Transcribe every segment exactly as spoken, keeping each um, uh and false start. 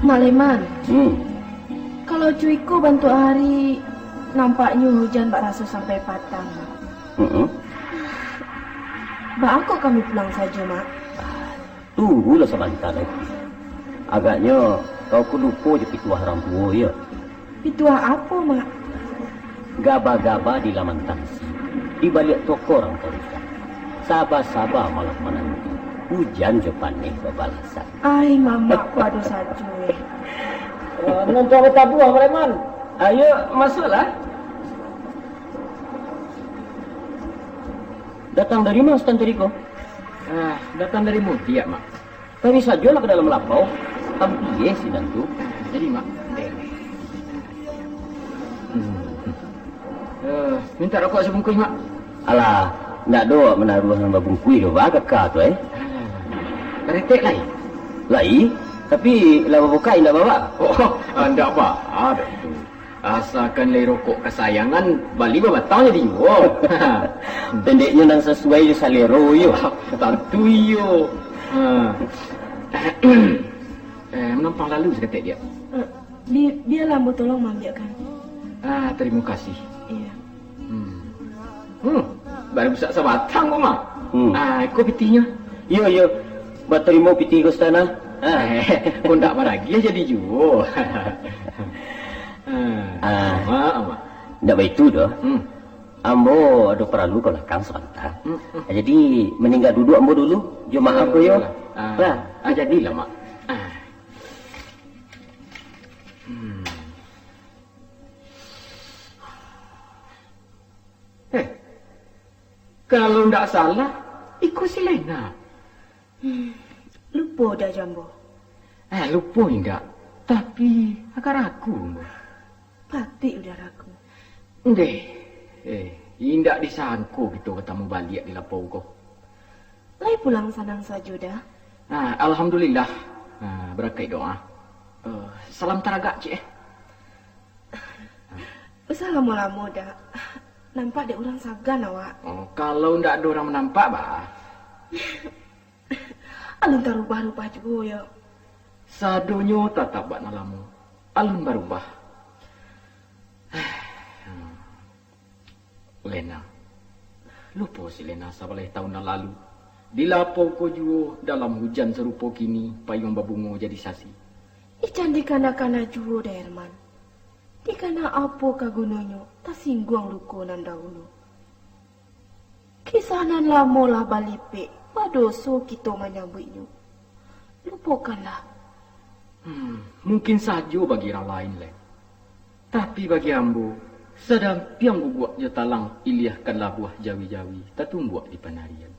Mak Leman, hmm, kalau cuiko bantuak hari, nampaknyo hujan bak raso sampai patang. Hmm. Baa kok kami pulang sajo, Mak? Tunggulah sabanta lai. Agaknyo kau ko lupo jo pituah urang tuo, yo? Pituah apo, Mak? Gaba-gaba di laman tansi, di baliak toko urang tarusan. Saba-saba malah mananti, ujan jo paneh babalasan. Ai, mamak ko ado sajo, eh. Eh, nonton tabuah, Mak Leman. Ayo, masuaklah. Datang dari ma Sutan tadi ko? Ah, datang dari mudiak, Mak. Tadi sajo lah ka dalam lapau. Ampia sinan tu. Jadi, Mak. Hmm. Eh, mintak rokok sabungkuih, Mak. Alah, ndak ado awak manaruah nan babungkuih doh, bah, kaka tu, eh. Alah, karetek lai? Lai, tapi lah babukak indak baa. Oh, ah, ndak baa doh tu. Asakan lai rokok kasayangan, bali babatang jadi juo. Pendeknyo nan sasuai jo salero, yo. Tantu iyo. Ha. Eh, manampang lalu saketek, Diak. Eh, bi-, bialah ambo tolong maambiakkan. Ah, tarimo kasih. Iya. Hmm. Hmm, baru busak sabatang ko, Mak. Hmm. Ah, iko pitihnyo. Iyo, iyo. Batarimo pitih ko, Sutan, ah. Ah. Eh, kok ndak baragiah jadi juo. Ah, ah, Mak, Mak. Ndak baitu doh. Hmm. Ambo ado paralu ka balakang sabanta. Hmm, hmm. Jadi, maningga duduak ambo dulu. Jo maaf ko, yo. Iyolah. Ah. Lah. Ah, jadilah, Mak. Ah. Hmm. Eh, kalau ndak salah, iko si Lena. Hmm, lupo dah jo ambo. Eh, lupo indak, tapi agak ragu ambo. Patik udah ragu. Ndeh, eh, indak disangko kito batamu baliak di lapau ko. Lai pulang sanang sajo dah. Ah, alhamdulillah. Ah, barakaik doa. Eh, salam taragak, Cik, eh. Usah lamo-lamo, dak. Nampak dek urang sagan awak. Oh, kalau ndak ado urang manampak, bah. Alun tarubah-rubah juo, yo. Sadonyo tatap bak nan lamo. Alun barubah. Lena. Lupo si Lena sabaleh taun nan lalu. Di lapau ko juo, dalam hujan sarupo kini, payuang babungo jadi sasi. Ican dikana-kana juo, Daerman. Dikana apo ka gunonyo, tasingguang luko nan dahulu. Kisah nan lamo lah balipek, badoso kito manyabuiknyo. Lupokanlah. Hmm, mungkin sajo bagi urang lain, Lek. Tapi bagi ambo, sadampiang guguak jo talang, iliahkanlah buah jawi-jawi, tatumbuak di panarian.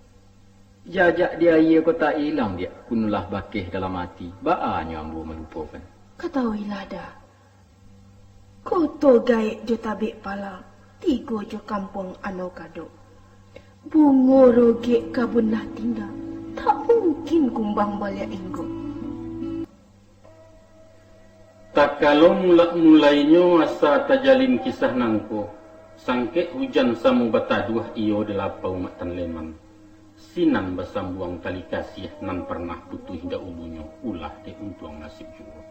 Jajak di aia ko tak ilang, Diak, kunolah bakeh dalam ati, baa nyo ambo malupokan. Katahuilah, Da. Koto gaek jo tabek palang, tigo jo kampuang Anau Kadok. Bungo rogek kabun lah tingga, tak mungkin kumbang baliak inggo. Takalo mulak-mulainyo asa tajalin kisah nangko, sangkek hujan samo bataduah iyo di lapau Mak Tan Leman. Sinan basambuang tali kasiah nan parnah putuih dahulunyo, ulah dek untuang nasib juo.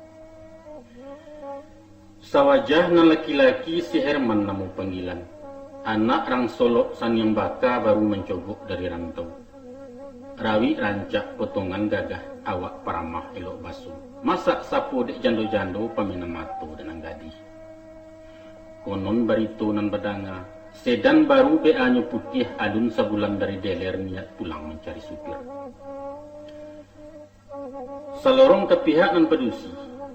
Sawajah nan laki-laki si Herman namo panggilan. Anak rang solok saniang baka baru mancogok dari rantau. Rawik rancak potongan gagah, awak paramah elok baso. Masak sapo dek jando-jando paminan mato dek nan gadih. Konon barito nan badanga, sedan baru B A-nyo putiah alun sabulan dari dealer niat pulang mancari supir. Salorong ka pihak nan padusi,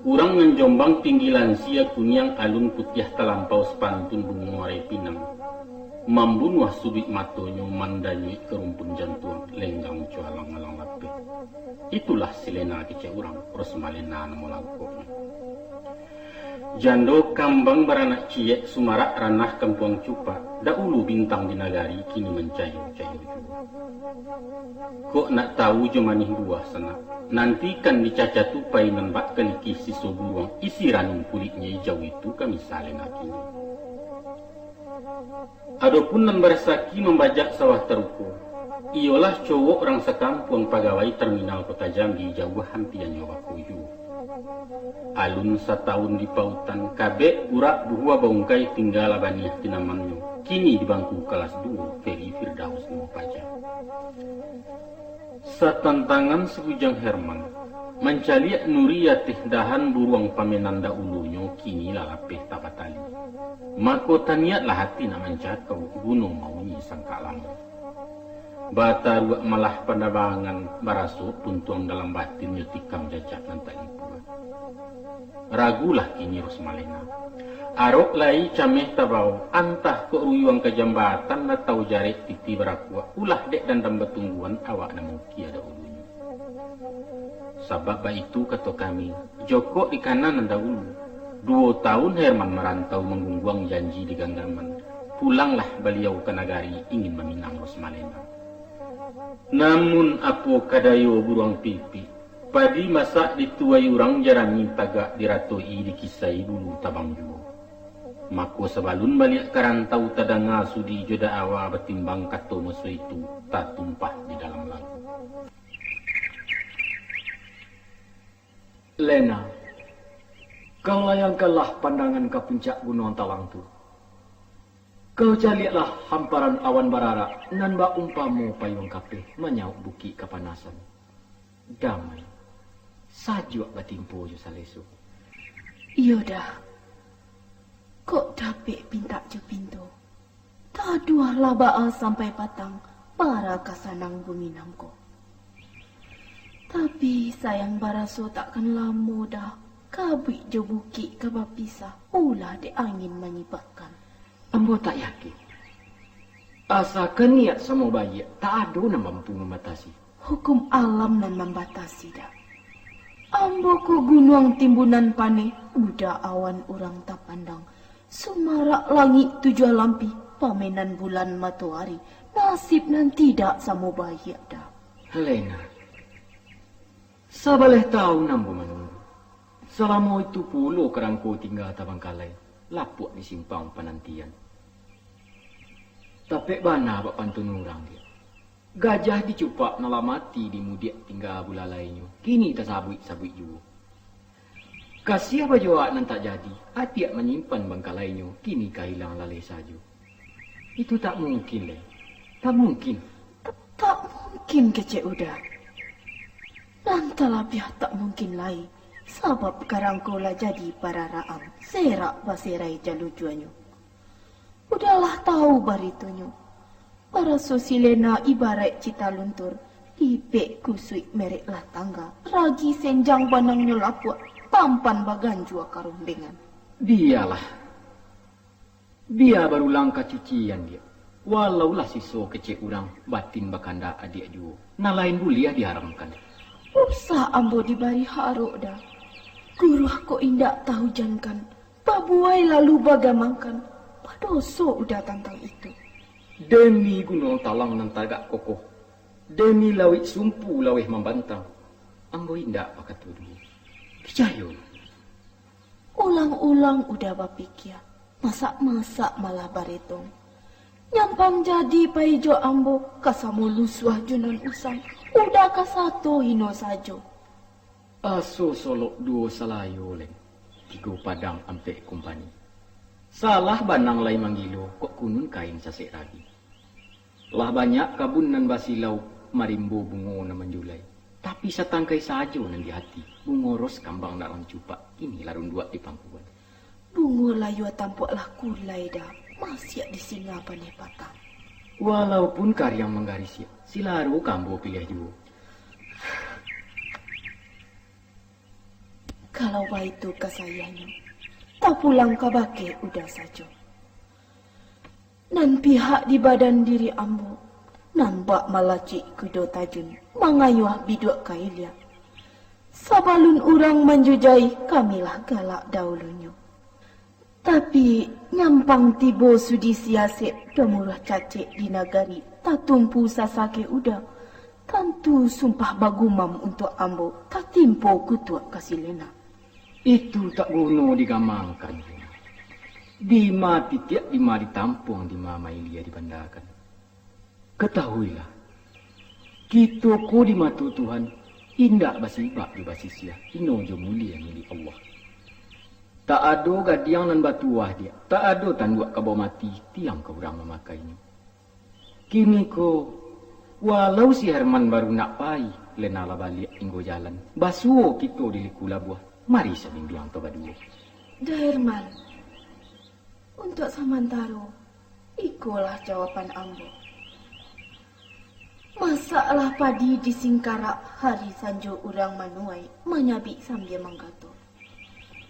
urang nan Jombang tinggi lansia kuniang alun putiah talampau sapantun bungo arai pinang, mambunuah suduik matonyo mandanyuik ka rumpun jantuang lenggang cualang alang lapeh. Itulah si Lena kecek urang, Rosmalena namo langkoknyo. Jando kambang baranak ciek sumarak ranah kampuang Cupak, dahulu bintang di nagari, kini mancayo-cayo juo. Kok nak tahu jo manih buah sanak, nantikan dicaca tupai nan bak kalikih siso buruang isi ranum kuliknyo ijau itu ka misa Lena kini. Adopun nan barasaki mambajak sawah taruko, iyolah cowok urang sakampuang pagawai terminal Kota Jambi jauah hampianyo bako juo. Alun satahun di pautan, kabek burak buhua baungkai tinggalah baniah tinamannyo, kini di bangku kalas duo Ferry Firdaus Limo Paja. Satantangan Sabujang Herman, mancaliak Nuri ateh dahan buruang pamenan daulunyo kini lah lapeh tabatali. Mako taniatlah ati nak mancakau guno maunyi sangkak lamo. Bataruak malah pandabangan, baraso puntuang dalam batinnyo tikam jajak nan tak lipuan. Ragulah kini Rosmalena. Arok lai cameh tabao, antah kok ruyuang ka jambatan atau jarek titi barakuak, ulah dek dandam batungguan awak nan mukia daulunyo. Sabab baitu kato kami, jokok di kanan nan daulu. Duo tahun Herman marantau manggungguang janji di ganggaman. Pulanglah baliau ka nagari ingin maminang Rosmalena. Namun apo ka dayo buruang pipik, padi masak dituai urang, jarami tagak diratoi, dikisai bulu tabang juo. Mako sabalun baliak ka rantau tadanga sudi jo daawa batimbang kato maso itu tatumpah di dalam lagu. Lena, kau layangkanlah pandangan ka puncak Gunuang Talang tu. Kau caliaklah hamparan awan bararak nan baumpamo payuang kapeh manyauk bukik kapanasan. Damai, sajuak batimpo jo saleso. Iyo dah, kok dapek pintak jo pinto. Taduahlah baa sampai patang, bara ka sanang bumi nangko. Tapi sayang baraso takkan lamo dah, kabuik jo bukik ka bapisah, ulah dek angin manyibakkan. Ambo tak yakin. Asakan niat samo baiak, tak ado nan mampu mambatasi. Hukum alam nan mambatasi dah. Ambo ko gunuang timbunan paneh, udah awan urang tapandang. Sumarak langik tujuah lampih, pamenan bulan matoari, nasib nan tidak samo baiak dah. Lena, sabaleh taun ambo manunggu. Salamo itu pulo karangko tingga tabangkalai, lapuak di simpang panantian. Tapek bana bak pantun urang, Diak. Gajah dicupak nan lah mati dimudiak tingga bulalainyo, kini tasabuik-sabuik juo. Kasiah bajo awak nan tak jadi, atiak manyimpan bangkalainyo, kini ka ilang laleh sajo. Itu tak mungkin, Leng. Tak mungkin. Ta-, tak mungkin, kecek Uda. Nan talabiah tak mungkin lai, sabab karangko lah jadi pararaang, serak baserai jalujuanyo. Uda lah tahu baritonyo. Baraso si Lena ibaraik cita luntur, lipek kusuik merek lah tangga, ragi senjang banangnyo lapuak, tampan baganjua karombengan. Bialah. Bia barulang kacucian, Diak. Walaulah siso kecek urang, batin bakandak adiak juo. Nan lain buliah diharamkan. Usah ambo dibari harok, Da. Guruah kok indak tahujankan, babuai lalu bagamangkan, badoso Uda tantang itu. Demi Gunuang Talang nan tagak kokoh, demi Lauik Sumpu laweh mambantang, ambo indak bakato duo. Picayolah. Ulang-ulang Uda bapikia, masak-masak malah baretong. Nyampang jadi pai jo ambo, ka samo lusuah jo nan usang, Uda ka sato hino sajo. Aso solok duo salayo, Leng, tigo padang ampek kumpani. Salah banang lai manggilo, kok kunun kain sasek ragi. Lah banyak kabun nan basilau, marimbo bungo nan manjulai. Tapi satangkai sajo nan di hati, bungo ros kambang nak rang cupak, kini lah runduak di pangkuan. Bungo layua tampuak lah kulai, Da, masiak di singa paneh patang. Walaupun kariang manggarisiak, silaro ka ambo piliah juo. Kalau baitu kasayanyo, tapulang kabake Uda sajo. Nan pihak di badan diri ambo, nan bak malacik kudo tajun, mangayuah biduak ka ilia. Sabalun urang manjujai, kamilah galak daulunyo. Tapi, nyampang tibo sudi siasek, damuruah cacek di nagari, tatumpu sasakek Uda, tantu sumpah bagumam untuak ambo, tatimpo kutuak ka si Lena. Itu tak guno digamangkan. Dima titiak, dima ditampuang, dima mailia dibandakan. Katahuilah, kito ko di mato Tuhan, Indak basibak jo basisiah, ino jo mulie milik Allah. Tak ado gadiang nan batuah diak, tak ado tanduak kabau mati, tiang ka urang mamakainyo. Kiniko, walau si Herman baru nak pai, Lena lah baliak tinggo jalan. Basuo kito di liku labuah, mari sabimbiang ka baduo. Da Herman, untuak samantaro, ikolah jawaban ambo. Masaklah padi di Singkarak, hari sanjo urang manuai, manyabik sambia manggato.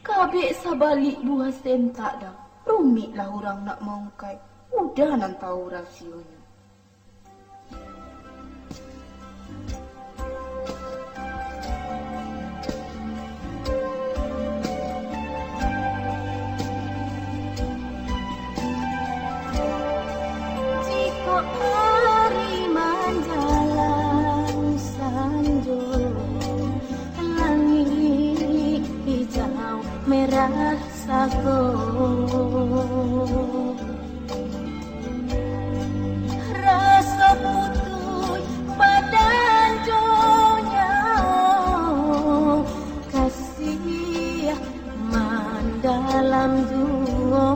Kabek sabalik buah sentak dah, rumiklah urang nak maungkai, uda nan tahu rasionyo. Jikok ari manjalang sanjo, langik hijau merah sago. Raso putuih badan jo nyawo, kasih mandalam juo.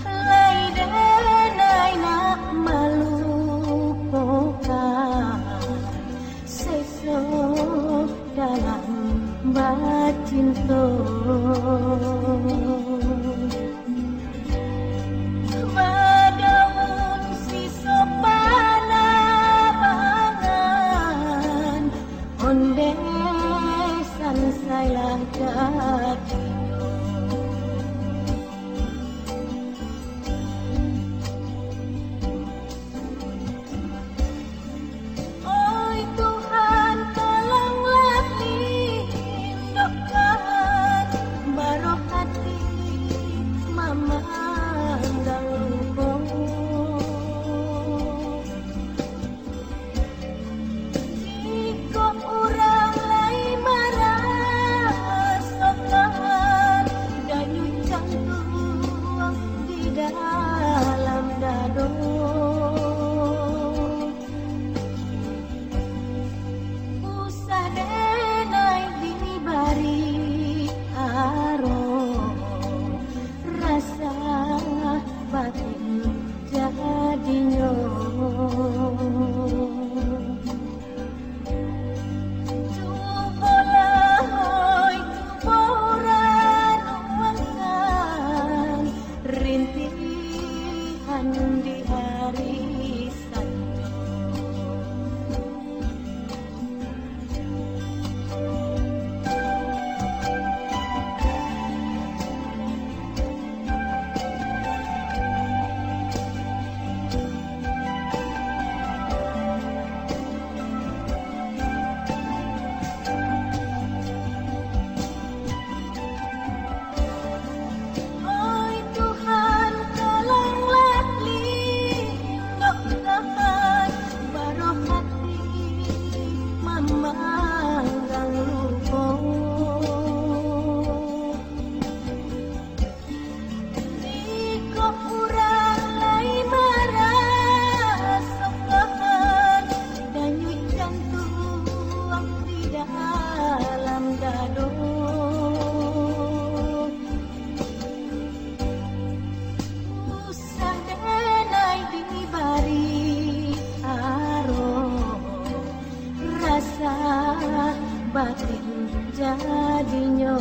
Lai denai nak malupokan seso dalam bacinto. Badaun siso panabangan, onde sansailah gadinyo. Oi Tuhan, tolonglah lindungkan baroh hati mamandang lupo. Jikok urang lai marasokan danyuik jantuang di dalam dado, usah denai dibari aro, rasa batin jadinyo. Cubolah, oi, cubo ranuangkan rintihan di hari sanjo. Oi Tuhan, tolonglah lindungkan baroh hati mamandang lupo. Jikok urang lai marasokan danyuik jantuang di dalam dado, usah denai dibari aro, rasa batin jadinyo.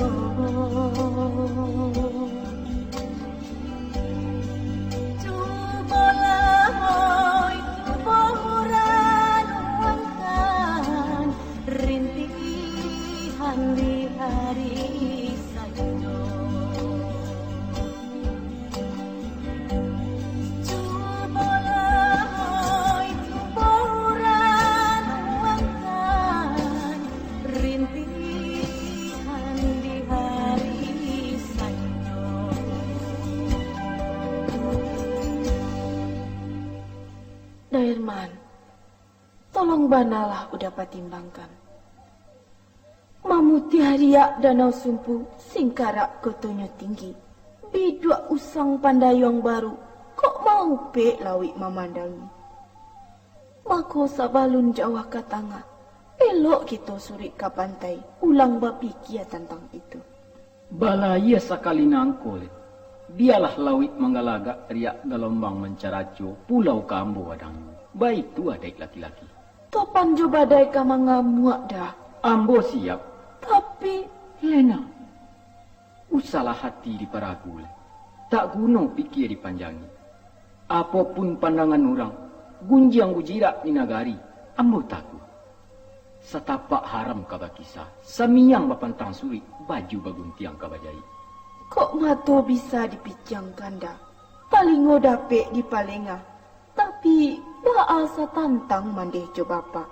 Cubolah, oi, cubo ranuangkan rintihan di hari sanjo. Cubolah, oi, cubo ranuangkan rintihan di hari sanjo. Da Herman, tolong banalah Uda patimbangkan. Mamutiah riak Danau Sumpu, Singkarak kotonyo tinggi, biduak usang pandayuang baru, kok maupek lauik mamandangi. Mako sabalun jauah ka tangah, elok kito suruik ka pantai, ulang bapikia tantang itu. Balayia sakali nangko, Len. Bialah lauik manggalagak, riak galombang mancaraco, pulau ka ambo adangnyo. Baitu adaik laki-laki. Topan jo badai ka mangamuak, Da. Ambo siap. Tapi, Lena, usahlah hati diparagu, Len. Tak guno pikia dipanjangi. Apo pun pandangan urang, gunjiang gujirak di nagari, ambo takuik. Satapak haram ka bakisa, samiang bapantang suruik, baju baguntiang ka bajahik. Kok mato bisa dipiciangkan, Da? Talingo dapek dipalengah, tapi baa satantang mandeh jo bapak?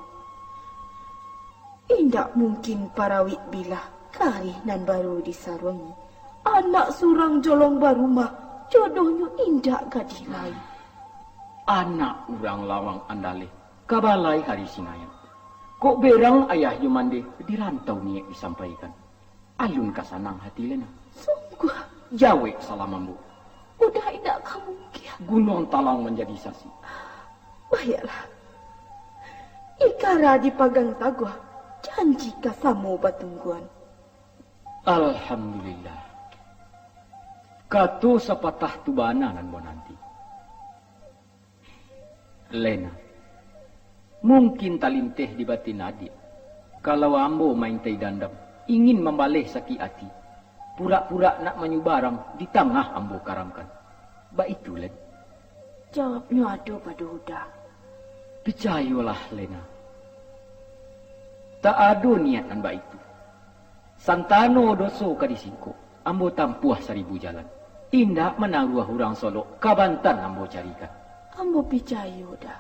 Indak mungkin parawik bilah karih nan baru disaruangi. Anak surang jolong barumah, jodohnyo indak gadih lai. Anak urang lawang andaleh, kabalai hari singayam. Kok berang ayah jo mandeh, di rantau niaik disampaikan. Alun ka sanang hati Lena. Sungguah. Jawek salam ambo. Udah indak ka mungkin. Gunuang talang manjadi sasi. Baiklah. Ikara dipagang taguah, janji ka samo batungguan. Alhamdulillah. Kato sapatah tu bana nan ambo nanti. Lena, mungkin talinteh di batin adiak, kalau ambo maintai dandam, ingin mambaleh sakik ati, purak-purak nak manyubarang di tangah ambo karamkan. Baitu, Len? Jawabnyo ado pado Uda. Picayolah, Lena. Tak ado niat nan baitu. Santano doso ka disingkok, ambo tampuah saribu jalan. Indak manaruah urang Solok ka Bantan ambo carikan. Ambo picayo, Da.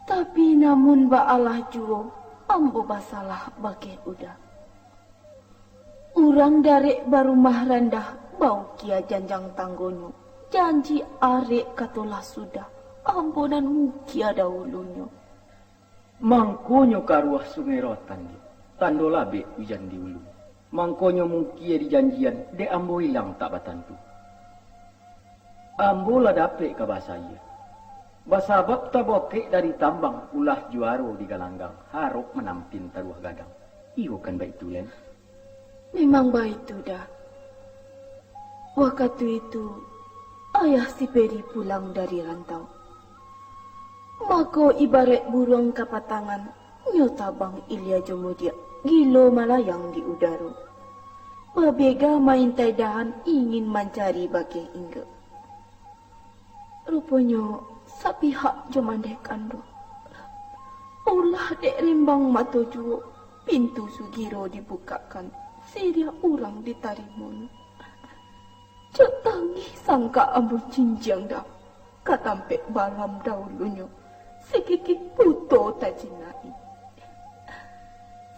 Tapi namun baalah juo, ambo basalah bakeh Uda. Urang darek barumah randah, baukia janjang tanggonyo. Janji arek kato lah sudah, ambo nan mukia dahulunyo. Mangkonyo karuah Sungai Rotan, tando labek ujan di ulu. Mangkonyo mukia di janjian, dek ambo ilang tak batantu. Ambo lah dapek ka basaya. Basabab tabokek dari tambang, ulah juaro di galanggang, harok manampin taruah gadang. Iyo kan baitu, Len? Memang baitu, Da. Wakatu itu, ayah si Peri pulang dari rantau. Mako, ibaraik buruang kapatangan, nyo tabang ilia jo mudiak, gilo malayang di udaro. Babega maintai dahan ingin mancari bakeh inggek. Ruponyo, sapihak jo mandeh kanduang. Ulah dek rembang mato juo, pintu sugiro dibukakkan, siriah urang ditarimonyo. Cok tangih sangkak ambo jinjiang, Da, ka tampek balam dahulunyo, sakikik puto tajinai.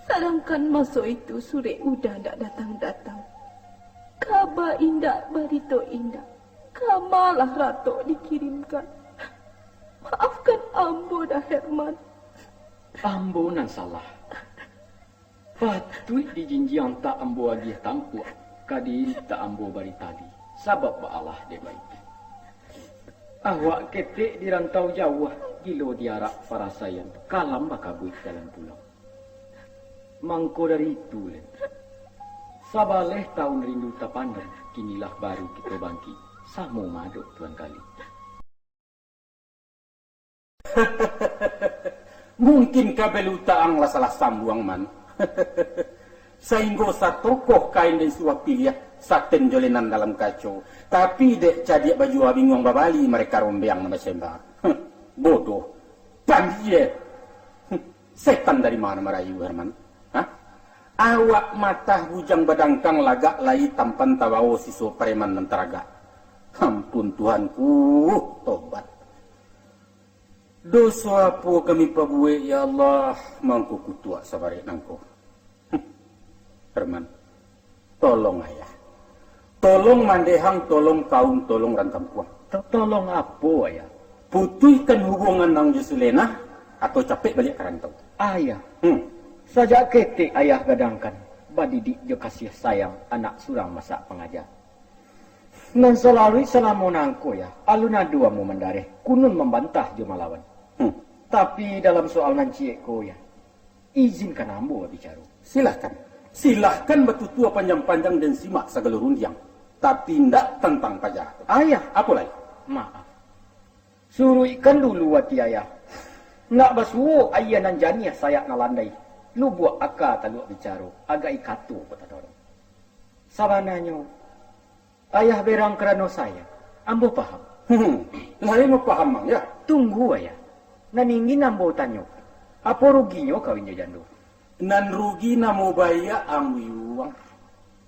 Sadangkan maso itu surek Uda ndak datang-datang, kaba indak, barito indak, kama lah ratok dikirimkan. Maafkan ambo, Da Herman. Ambo nan salah. Patuik di jinjiang tak ambo agiah tampuak, ka diintak ambo bari tali, sabab baalah dek baitu. Awak ketek di rantau jauah, gilo diarak parasaian, kalam bakabuik jalan pulang. Mangko dari itu, Len, sabaleh taun rindu tapandam, kinilah baru kito bangkik, samo madok Tuan Kali. Mungkin kabelu taang lah salah sambuang, Man. Sainggo satokoh kain den suah piliah, saten jo lenan dalam kaco. Tapi dek cadiak bajua binguang babali mareka rombeang nan basemba. Bodoh. Pandie. Setan dari ma marayu, Herman? Hah? Awak matah bujang badangkang lagak lai tampan tabawo siso pareman nan taragak. Ampun Tuhanku, tobat. Doso apo kami pabuek, ya Allah, mangko kutuak sabarek nangko. Herman, tolong ayah. Tolong mandehang, tolong kaum, tolong rang kampuang. To-, tolong apo, Ayah? Putuihkan hubungan ang jo Sulenah, atau capek baliak ka rantau. Ayah, hmm. Sajak ketek Ayah gadangkan, badidik jo kasih sayang anak surang masak pangaja. Nan salalu salamo nangko, Yah, alun ado ambo mandareh, kunun mambantah jo malawan. Hmm. Tapi dalam soal nan ciek ko, Yah, izinkan ambo babicaro. Silahkan. Silahkan batutua panjang-panjang den simak sagalo rundiang. Tapi indak tantang paja tu. Ayah. Apo lai? Maaf. Suruikkan dulu ati Ayah. Nak basuo aia nan janiah sayak nan landai. Lubuak aka taluak bicaro, agak ikato kok tadorong. Sabananyo, Ayah berang karano sayak. Ambo paham. Hmm, lain mapaham, Mang, ya? Tunggu, Ayah. Nan ingin ambo tanyokan, apo ruginyo kawin jo jando? Nan rugi namo baiak, Ang Wiyuang.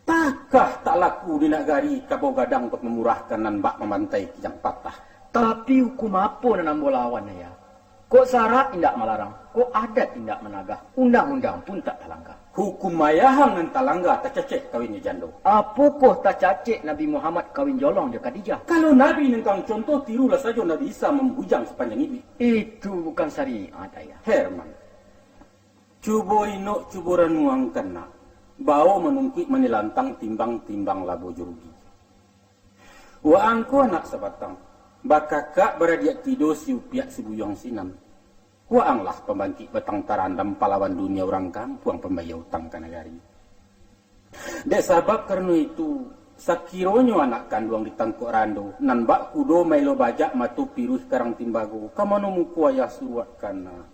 Takah tak laku di nagari kabau gadang untuak mamurahkan nan bak mamantai kijang patah. Tapi hukum apo nan ambo lawan, Ayah? Kok sarak indak malarang, kok adat indak managah, undang-undang pun tak talanggar. Hukum ayahang nan talanggar tacacek kawin jo jando. Apokoh tacacek Nabi Muhammad kawin jolong jo Khadijah? Kalau Nabi nengkang contoh, tirulah sajo Nabi Isa mambujang sapanjang iduik. Itu bukan syariat, Ayah. Herman, cubo inok, cubo ranuangkan nak, bao manungkuik manilantang timbang-timbang labo jo rugi. Waang ko anak sabatang, bakakak baradiak tido, siupiak sibuyuang sinan. Waanglah pambangkik batang tarandam, palawan dunia urang kampuang, pambayia utang ka nagari. Dek sabab karano itu, sakironyo anak kanduang ditangkok rando, nan bak kudo maelo bajak, mato piruih karang timbago, ka mano muko ayah suruakkan nak.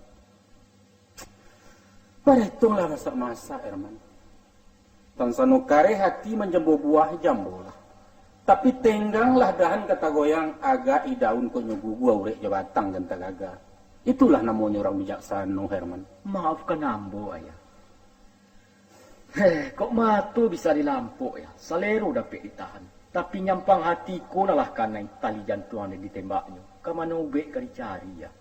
Barituanglah masak-masak, Herman. Tansano kareh ati manjambo buah, jambolah. Tapi tengganglah dahan ka tagoyang, agak i daun kok nyo gugu, aurek jo batang jan tagaga. Itulah namonyo urang bijaksano, Herman. Maafkan ambo, Ayah. Heh, kok mato bisa dilampok, Yah? Salero dapek ditahan. Tapi nyampang hati ko nan lah kanai, tali jantuang nan ditembaknyo. Ka mano ubek ka dicari, Yah?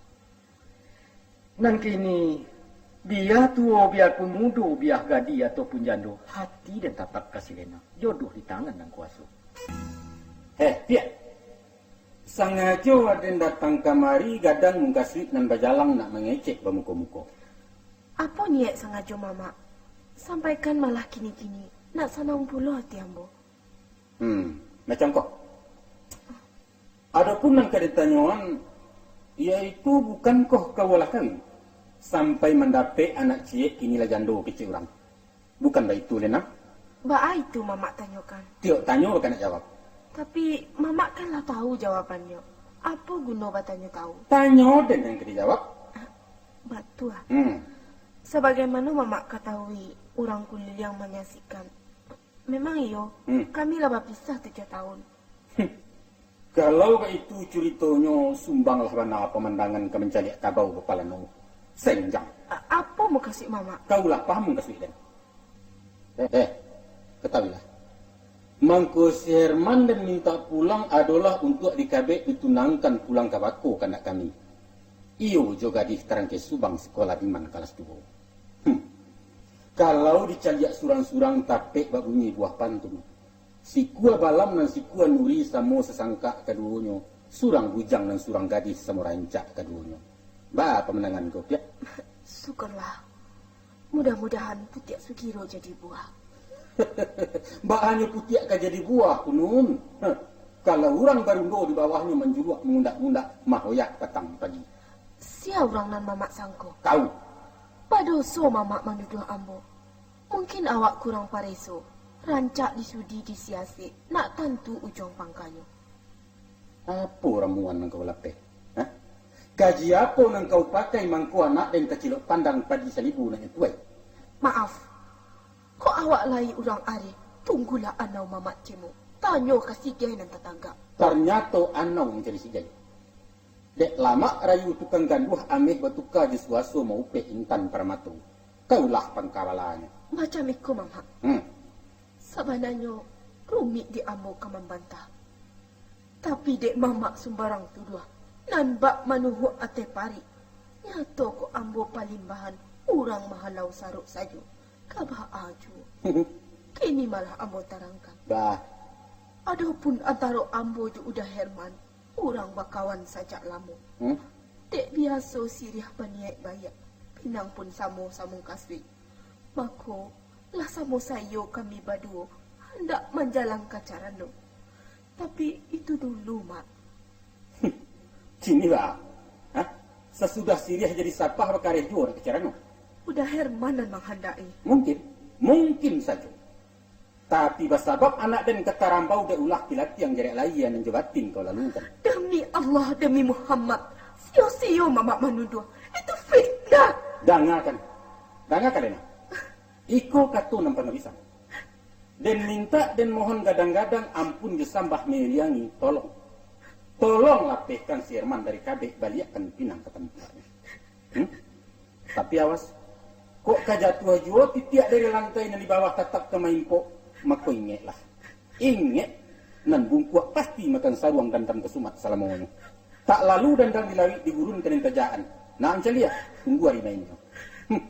Nan kini, bia tuo, bia pun mudo, bia gadih ataupun jando, hati den tatap ka si Lena, jodoh di tangan Nan Kuaso. Heh, Piak! Sangajo aden datang kamari gadang mukasuik nan bajalang nak mangecek bamuko-muko. Apo niaik sangajo Mamak? Sampaikan malah kini-kini, nak sanang pulo ati ambo. Hmm, macam ko. Adopun nan ka ditanyoan, yaitu bukankoh kau alah kawin, sampai mandapek anak ciek, kini lah jando kecek urang? Bukan baitu, Lena? Baa itu Mamak tanyokan? Tiok tanyo bakanak jawab. Tapi Mamak kan lah tahu jawabannyo. Apo guno batanyo tahu? Tanyo den nan ka dijawab. Ah, batua. Hmm. Sabagaimano Mamak katahui, urang Kuliliang manyaksikan. Memang iyo, hmm, kami lah bapisah tujuah tahun. Hmm. Kalau baitu curitonyo, sumbanglah bana pamandangan ka mancaliak kabau bapalano. Senjang. A-, apo mukasuik Mamak? Kau lah paham mukasuik den? Eh, eh, katahuilah. Mangko si Herman den mintak pulang adolah untuak dikabek ditunangkan pulang ka bako kandak kami. Iyo jo gadih tarangkeh subang sikolah diman kalas duo. Hmm. Kalau dicaliak surang-surang, tapek bak bunyi buah pantun. Sikua balam nan sikua nuri, samo sasangkak kaduonyo, surang bujang nan surang gadih, samo rancak kaduonyo. Baa pamandangan ko, Piak? Syukurlah. Mudah-mudahan putiak sugiro jadi buah. Baa nyo putiak ka jadi buah, Kunun? Heh. Kalau urang barundo di bawahnyo, manjuluak mangundak-ngundak, mahoyak patang pagi. Sia urang nan Mamak sangko? Kau. Badoso Mamak manuduah ambo. Mungkin awak kurang pareso, rancak disudi disiasek, nak tantu ujuang pangkanyo. Apo ramuan nan kau lapeh? Hah? Kaji apo nan kau pakai mangko anak den tacilok pandang padi salibu nak nyo tuai? Maaf, kok awak lai urang areh, tunggulah anau Mamak cemok, tanyo ka sigai nan tatagak. Tarnyato anau mancari sigai. Dek lamak rayu tukang ganduah, ameh batuka jo suaso maupek intan paramato. Kaulah pangkabalanyo. Macam iko, Mamak. Hmm. Sabananyo, rumik dek ambo ka mambantah. Tapi dek Mamak sumbarang tuduah, nan bak manuhuk ateh parik. Nyato kok ambo palimbahan, urang mahalau sarok sajo. Ka baa juo. Kini malah ambo tarangkan. Bah. Adopun antaro ambo jo Uda Herman, urang bakawan sajak lamo. Hmm? Dek biaso siriah baniaik baiak, pinang pun samo-samo mukasuik. Mako, lah samo saiyo kami baduo handak manjalankan carano. Tapi itu dulu, Mak. Kini baa? Hah? Sasudah siriah jadi sapah bakareh juo nak kacarano. Uda Herman nan manghandaki. Mungkin, mungkin sajo. Tapi basabab anak den ka tarambau dek ulah kilatiang jarek layia nan jo batin kau lalukan. Demi Allah, demi Muhammad, sio-sio mamak manuduah. Itu fitnah. Dangakan. Dangakan, Lena. Iko kato nan panabisan. Den mintak, den mohon gadang-gadang, ampun jo sambah mairiangi, tolong. Tolong lapehkan si Herman dari kabek, baliakkan pinang ka tampaknyo. Hmm? Tapi awas, kok ka jatuah juo titiak dari lantai nan di bawah tatap ka maimpok, mako ingeklah. Ingek nan bungkuak pasti makan saruang dandam ka sumat salamonyo. Tak lalu dandam di lawik digurun ka nan tajaan. Nak mancaliak, tunggu ari mainnyo. Hmm.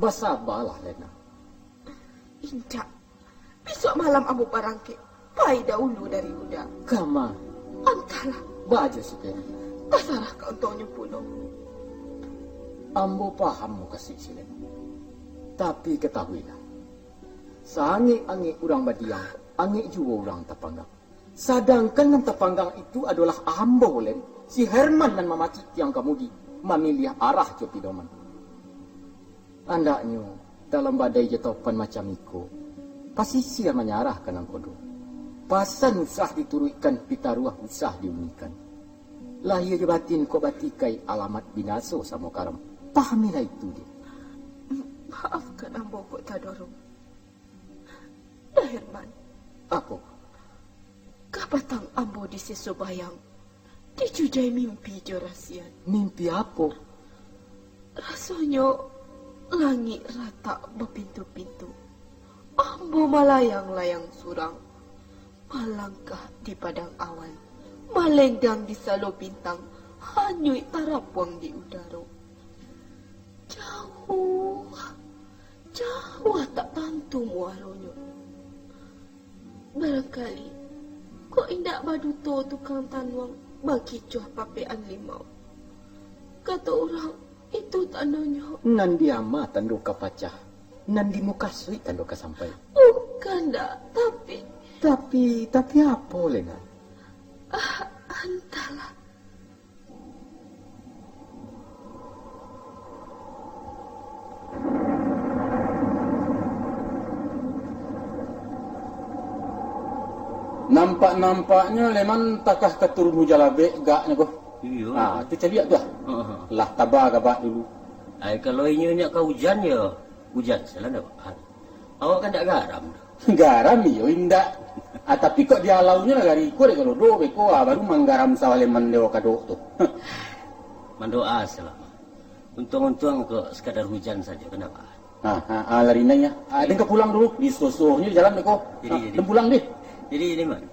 Basabalah, Lena. Indak. Bisuak malam ambo barangkek pai dahulu dari Uda. Kama? Antahlah. Baa jo suko. Tasarah ka untuangnyo pulo. Ambo paham mukasuik si Lena. Tapi katahuilah, saangek-angek urang badiam, angek juo urang tapanggang. Sadangkan nan tapanggang itu adolah ambo, Len, si Herman nan mamacik tiang kamudi, mamiliah arah jo pidoman. Andaknyo, dalam badai jo topan macam iko, pasisia manyarah ka nangkodo. Pasan usah dituruikkan, pitaruah usah diunikan. Lahia jo batin kok batikai, alamat binaso samo karam. Pahamilah itu, Dek. Maafkan ambo, Kok Tadorong. Dah Herman. Apo? Kapatang ambo diseso bayang, dijujai mimpi jo rasian. Mimpi apo? Rasonyo langik ratak bapintu-pintu. Ambo malayang-layang surang, malangkah di padang awan, malenggang di salo bintang, hanyuik tarapuang di udaro. Jauah, jauah tak tantu muaronyo. Barangkali, kok indak baduto tukang tanuang bakicuah papekan limau. Kato urang, itu tandonyo. Nan di ama tando ka pacah, nan di mukasuik tando ka sampai. Bukan, Dak, tapi. Tapi, tapi apo, Lena? Ah, antahlah. Nampak-nampaknyo Leman takah ka turun hujan labek gaknyo ko. Iyo. Ah, tu caliak tu ah. Heeh. Lah taba gabak dulu. Ai, kalau inyo nyak ka hujan yo, hujan salah ndak. Awak kan ndak garam doh. Garam iyo indak. Ah, tapi kok di alaunyo nagari iko dek kalodo beko, ah, baru manggaram sawah Leman dewa kadok tu. Mandoa salah. Untuang-untuang kok sakadar hujan sajo, kenapa? Ha, ha, ha, lari nai ya. Ah, den ka pulang dulu. Disosohnyo di jalan beko. Jadi, ha, jadi. Den pulang deh. Jadi, ini, Man.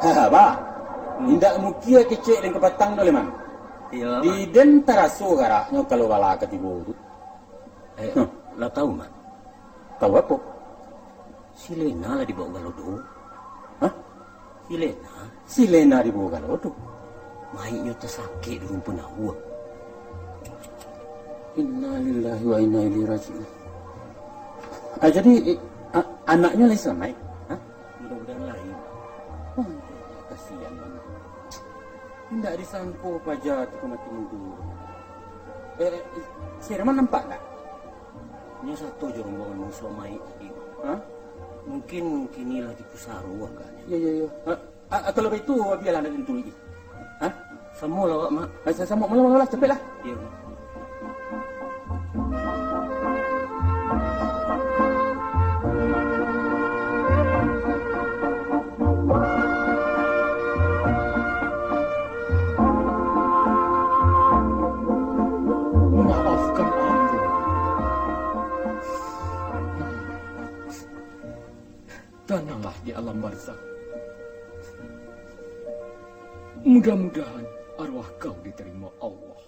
Ha, bah. Hmm. Indak mukia kecek den kapatang tu, Leman. Iyo, Mak. Di den taraso garaknyo kalau bala katibo tu. Eh, Hah. Lah tahu, Mak? Tahu apo? Si Lena lah dibawa galodo. Hah? Si Lena? Si Lena dibawa galodo? Maiknyo tasakik di rumpuan aua. Innalillahi wa inna ilaihi raji'un. Ah, jadi, eh, a-, anaknyo lai salamaik? Hah? Mudah-mudahan lai. Oh, kasian bana. Indak disangko paja tu ka mati mudo. Eh, si Herman nampak ndak? Nyo sato jo rombongan mausuak maik tadi. Hah? Mungkin kini lah di pusaro agaknyo. Yo, yo, yo. Ah, ah, kalau baitu, bialah ndak dituruik. Hah? Samo lah awak, Mak. Ah, sa-, samo, malah, malah, capeklah. Iyo. Maafkan aku. Tananglah di alam barzakh. Mudah-mudahan arwah kau diterima Allah.